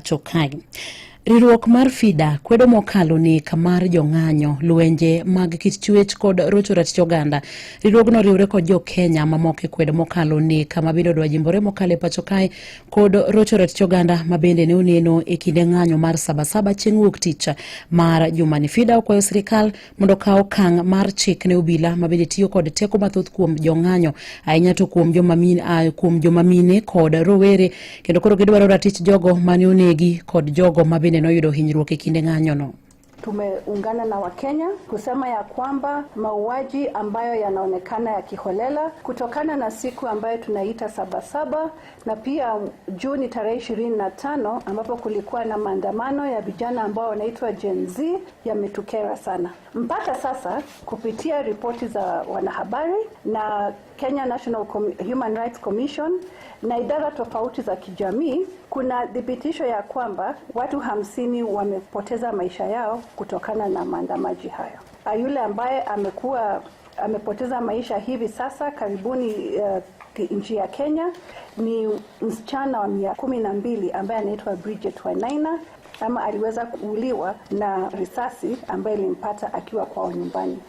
pacho kae. Riwruok mar FIDA kwedo mokalo nek mar jong'anyo, lwenje mag kit chuech kod rocho ratich oganda. Riwruogno oriwre kod jo Kenya mamoko e kwedo mokalo nek ma bende odwa jimbore mokalo e pacho kae kod rocho ratich oganda ma bende ne oneno e kinde ng'anyo mar Sabasaba chieng' wuok tich mar jumani. FIDA okwayo sirikal mondo okaw okang' mar chik ne obila ma bende tiyo kod teko mathoth kuom jong'anyo ahinya to kuom joma mine, kuom joma mine kod rowere kendo koro gidwaro ratich jogo mane onegi kod jogo ma bende noyudo hinyruok e kinde ng'anyono. Tumeungana na Wakenya kusema ya kwamba mauaji ambayo yanaonekana ya kiholela kutokana na siku ambayo tunaita Sabasaba na pia Juni tarehe 25 ambapo kulikuwa na maandamano ya vijana ambao wanaitwa Gen Z yametukera sana. Mpaka sasa kupitia ripoti za wanahabari na Kenya National Human Rights Commission na idara tofauti za kijamii, kuna thibitisho ya kwamba watu 50 wamepoteza maisha yao kutokana na maandamaji hayo. Yule ambaye amekuwa amepoteza maisha hivi sasa karibuni nchi ya Kenya ni msichana wa miaka 12 ambaye anaitwa Bridget Wainaina, ama aliweza kuuliwa na risasi ambayo ilimpata akiwa kwao nyumbani.